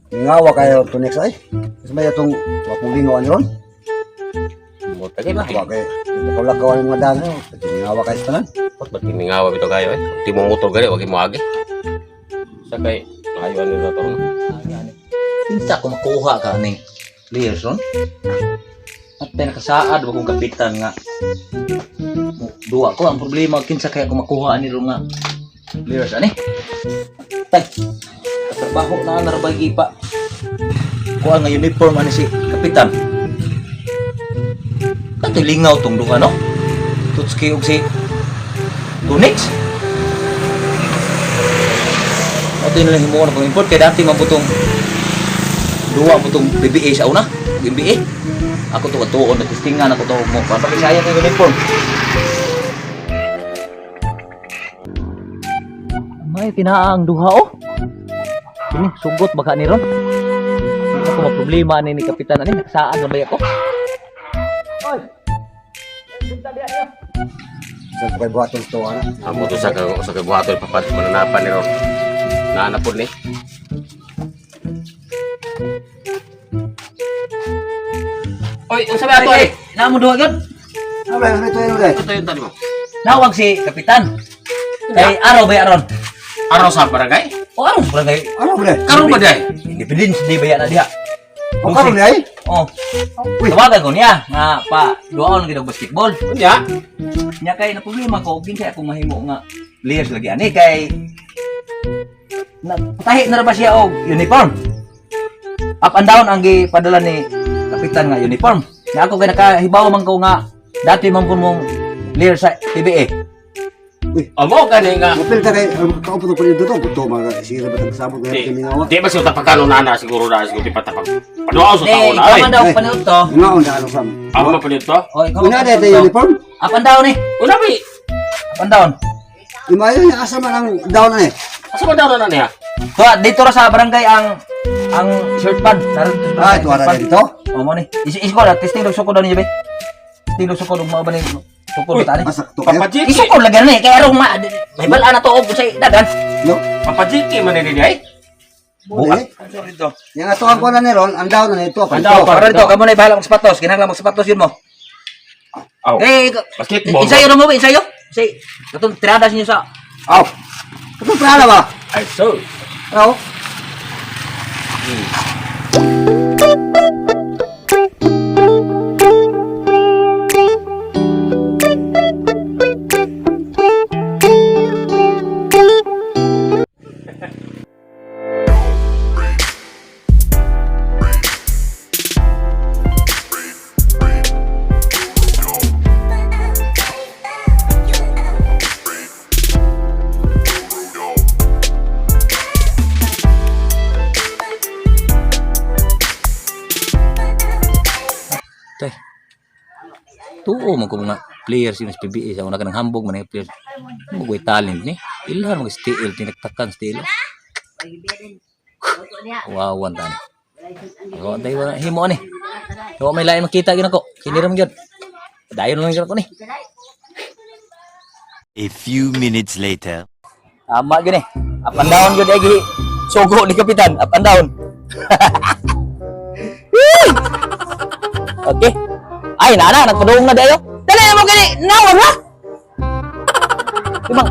Ngawa kayo to next ay. Mas may atong wakong lingaw ani ron. Buta kay Wa kay lakaw ang mga daan. Ngawa kayo sa tanan. Ba't ba't mingawa bitaw kayo eh? Di mo motor gani, wag mo agi. Sa kay maayo ani na to. Kinsa ko makuha ka aning players ron? At nakasaad wa kong kapitan nga. Duwa ko ang problema, kinsa kaya ko makuha ani ron nga players ani? Tay. Trabaho na narabay gipa. Kuha nga uniform ani si kapitan. Kato lingaw tong duha, no? Tutski og si Tunix. Ato yun lang himuon akong import kay dati man po tong duwa mo tong PBA sa una, ug MBA. Ako to katuon, nagtistingan ako to mo. Papakisaya kay uniform. May kinaa ang duha oh. Kini sugot baka ni ron. Hindi ako maproblema ani ni kapitan ani, nakasaan na ba ako? Oy. Sa kay buhaton to ana. Amo to sa kay buhaton papat mananapan ni ron. Naana pod ni. Oy, unsa ba ato eh? Naa mo duha gyud. Ano ba ito yun eh? Ito yung tani mo. Nawag si kapitan. Kay araw ba aron? Araw sa barangay? O araw barangay. Ano ba? Karon ba day? Independence Day ba yan na diha? O karon ay? Oh. Uy. Tawagan ko niya nga pa duaon gid og basketball. Unya. Nya kay na problema ko kinsa akong mahimo nga players lagi ani kay nagtahi na ra ba siya og uniform. Up and down ang gipadala ni kapitan nga uniform. Nya ako kay nakahibaw man ko nga dati man kun mong player sa PBA. Amo gani nga. Mapil ka kay kaupo to pala dito buto mga sira ba tang sabot Di, kay mingawa. di ba siya tapakan nana siguro na siguro di pa tapak. Paduaw sa Di, taon ikaw ay. man daw paniud to. Ngaon na ano sam. Amo ba palit to? Oh, ikaw Una man dito paniud to. uniform. Up and down eh. Una ba? Up and down. Imayo niya asa man ang down na eh. Asa ba daw na niya? So, dito ra sa barangay ang shirt pad. Naroon dito sa Ah, barangay, ito ang ara shirt pad. dito. Oh, mo ni. Is is ko la testing dog sukod niyo be. Testing dog sukod ug mao ba ni sukod ba tani? Asa to kayo? Papajiki. Isukod lagi ni kay arong ma may bal-an na to og unsay dagan. No. Papajiki man ni ay. Buhat. Dito. Yang ato ang kuan ni ron, ang down na ito. Ang down Para dito kamo na bahala og sapatos, kinahanglan mo sapatos yun mo. Aw. Eh, Basketball. ensayo na mo, ensayo. Say, katong tirada ninyo sa Aw. Ito plana ba? Ay so. Aw. Tay. Tuo man ko mga players yung sa PBA sa una ka ng hambog man yung players. Mo ko'y talent ni. Ilhan mag STL tinaktakan STL. Wow, tani. Ako tay wala himo ani. Wa may lain makita gyud ako. Kini ra man gyud. Dayon lang gyud ako ni. A few minutes later. Tama gyud ni. Up and down gyud ay gi. Sugo ni kapitan, up and down. Okay. Ay, nana, nagpadung na dayo. Dali mo gani, nawag na. Di ba?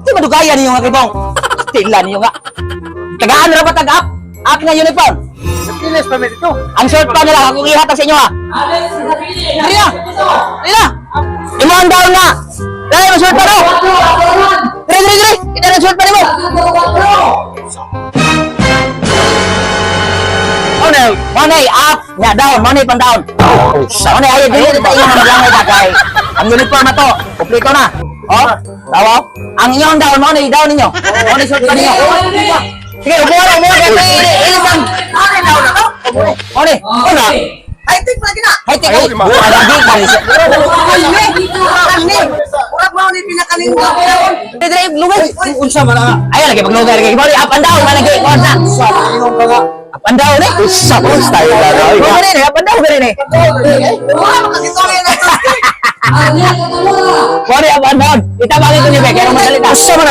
Di ba dugayan ninyo nga kibong? Stila ninyo nga. Tagaan ra ba tag up? Up nga uniform. Pilis pa dito. Ang short pa nila, ako ihatag sa inyo ha. Dali na! Dali na! Imo ang down na! Dali mo short pa no! Dali, dali, dali! Kita na short pa nimo! Oh no! Money up! Nya down! Money pang down! Money ayo dili dito inyo na maglamay ka kay ang uniform na to. Kompleto na. Oh, tawa. Ang inyong down, money down ninyo. Money short pa ninyo. Sige, upo na, upo na. Ilis ang... Money, upo na. High-tech pa gina. High-tech ay. Buha lagi kay. Murag mao ni pinakalinggo. Dire lugay. Unsa man ang Ay lagi paglugay lagi. Bali up and down man lagi. Kuan na. ingon ka nga. Up and down eh. Usa ko style na Gani ni up and down gani ni. Wala makakituloy na to. Bali up and down. Itabangin ko ni Bek kaya madali ta. Usa man.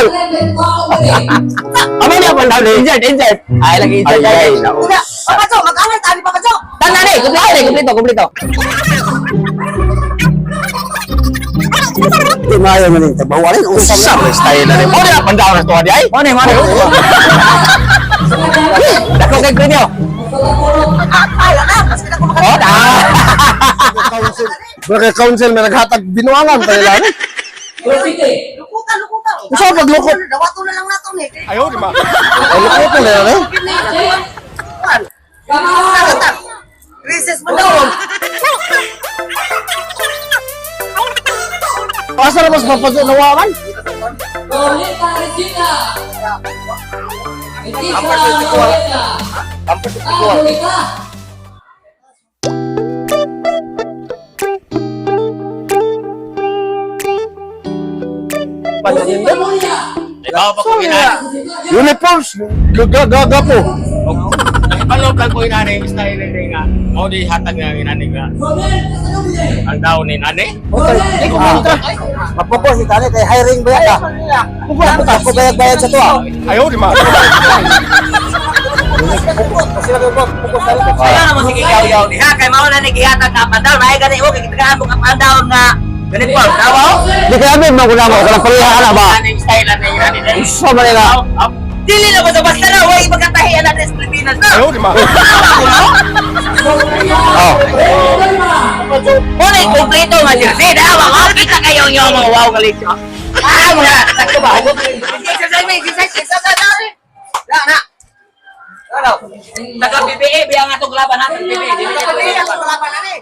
Amo ni pa daw ni. Insert, insert. Ay, lagi insert. Ay, ay, nako. Unya, Papa Jo, mag-angay tani Papa Jo. Tanan eh, kumpleto, eh, kumpleto, kumpleto. Di maayo man yung trabaho. Alin, usap Usap na style na rin. Mo na pandaw na to di ay. Mo ni, mo ni. Dako kay premyo. Ay, na, kasi na ko Oh, da. Council. Wala kay council na naghatag binuangan pa nila. Lukutan, lukutan. Usa paglukot? Dawato na lang nato ni. Ayaw, di ba? Ay, lukot na nila eh. Recess mo daw. Asa na mas mapaso nawakan? Roleta Regina. Roleta. Roleta. Ikaw pa ko inani. Uniforms, gagaga po. Nakipaloob lang ko inani yung style ni nga. Mo di hatag nga inani nga. Romel Casanuble. Ang daw ni nani. Romel. Mapupos si tani kay hiring ba ka? Ako bayad-bayad sa to ah. Ayaw, di ba? Sila ko pupos tani. Ayaw naman sige yaw-yaw ni ha kay mao na ni gihatag nga pandaw naay gani o kay gitagaan mo ka pandaw nga uniform daw. Di kay abi mo kuna mo kanang paliha ka na ba? Inani style na ni inani. Usa man nila. Dili na basta basta na way magkatahian natin sa Pilipinas na. Ayaw, di ba? Oh. Muna yung kompleto nga jersey daw ang kita kayo yung mga wow nga lisyo. Ah mga sakto ba? Exercise may exercise exercise na. Na na. Ano? Taga PBA biya nga tong laban natin PBA. Dili na itong laban natin.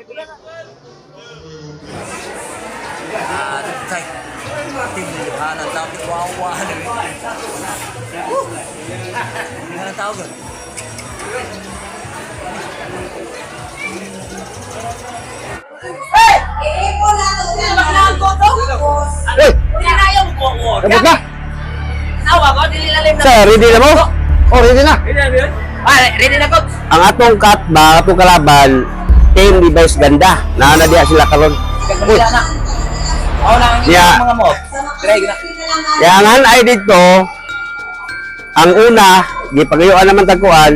Hey! Iipon na to sila maglago to. Uy, Hindi na yung ko. abot na. Tawa ko dili lalim na. Sir, ready na mo? Oh, ready na. Ah, ready na coach. Ang atong katba, atong kalaban, team device ganda. Naa na diha sila karon. Uy. Na. Ako na ang Yeah. mga mo. Try na. Kaya ang hanay dito, ang una, gipagayuan naman tagkuan,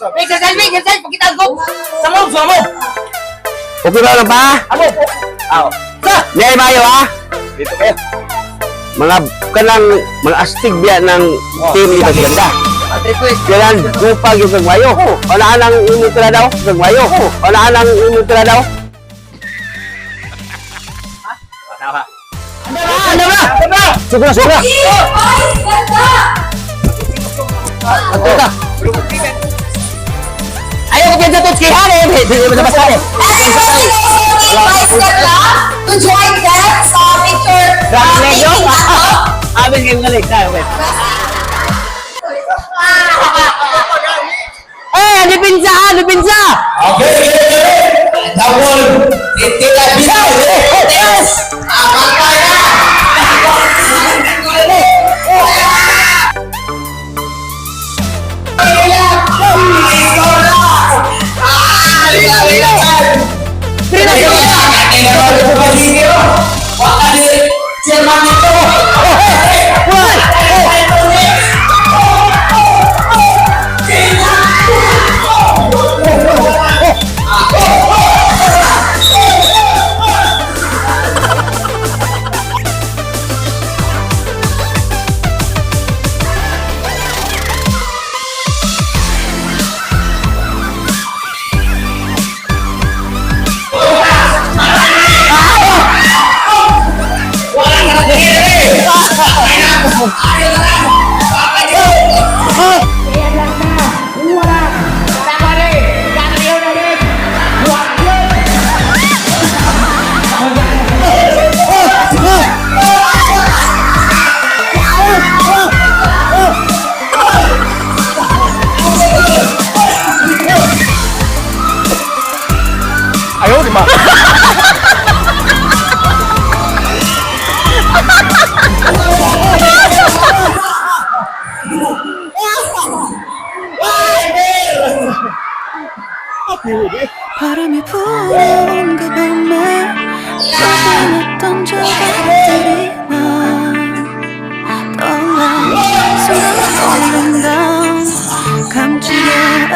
Exercise, exercise, pakita ko. Sa move, sa move. Okay ba na ba? Amo. Aw. Sa! Di ay mayo ha? Dito kayo. Mga kanang mga astig biya ng team device ganda. Request. Kailan gupag yung kagwayo. Wala nang imong tira daw, kagwayo. Wala nang imong tira daw. Tama. Ano ba? Ano ba? Sobra, sobra. Ay, ganda. Ato ka. Ayaw ko pinsa to kay Hane. Dili ba basta eh. Vice ganda to join them sa picture Grabe medyo. taking ato. Abin kayo mga leg tayo. wait. Eh, ano pinsa? Ano pinsa? Ayaw, di ba?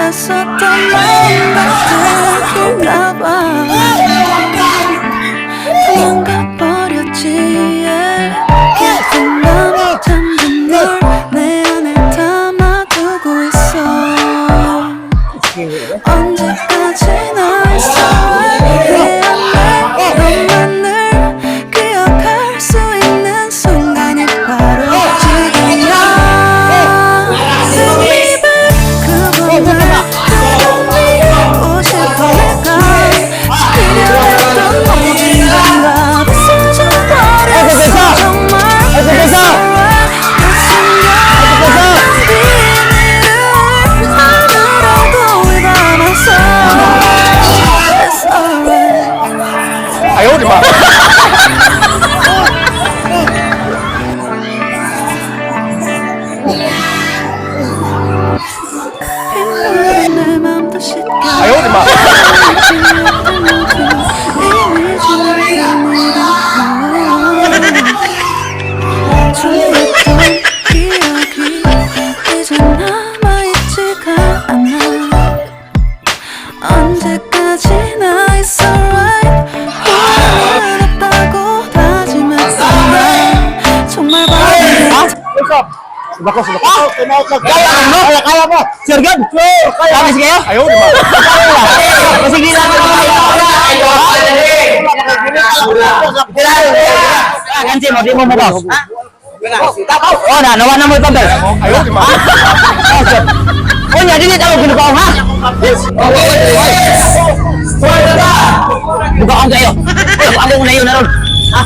애썼던 마음 다 들킬까봐 도망가 버렸지. yeah. 깊은 밤 잠든 널 내 안에 담아두고 있어. 언제까지나 it's alright. 내 안에 너만을 기억할 수 있는 순간이 바로 지금이야. Take me back. 그 봄날 되돌리고 싶어. 내가 지키려 했던 모든 건 다 부서져 버렸어. 정말 it's alright. 그 숨겨왔던 비밀을 하나라도 담았어. It's alright. Ayaw, di ba? 빗물에 내 맘도 씻겨. Ayaw, di ba? 이미 좋았던 기억이 이제 남아있지가 않아. 언제까지나 it's alright. 후회는 없다고 다짐했던 난 정말 바보. Subako, subako. Kaya mo? Kaya, kaya mo. Sure God? Sure. Kaya. Kayo? Ayaw, di ba? Kasi gila ko Gansi mo, di mo mo boss. Oh, na, nawa na mo ipabel. Ayaw, di ba? Oh, nya dili ta mo ginukaong ha. Bukaong kayo. Uy, ako na yun na ron. Ha?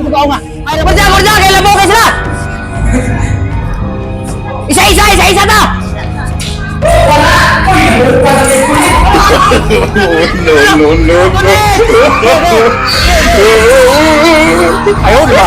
Bukaong ha. Burja, burja, kay labo kay sila. Isa-isa, isa-isa ta. No, no, no, no. Ayaw, di ba?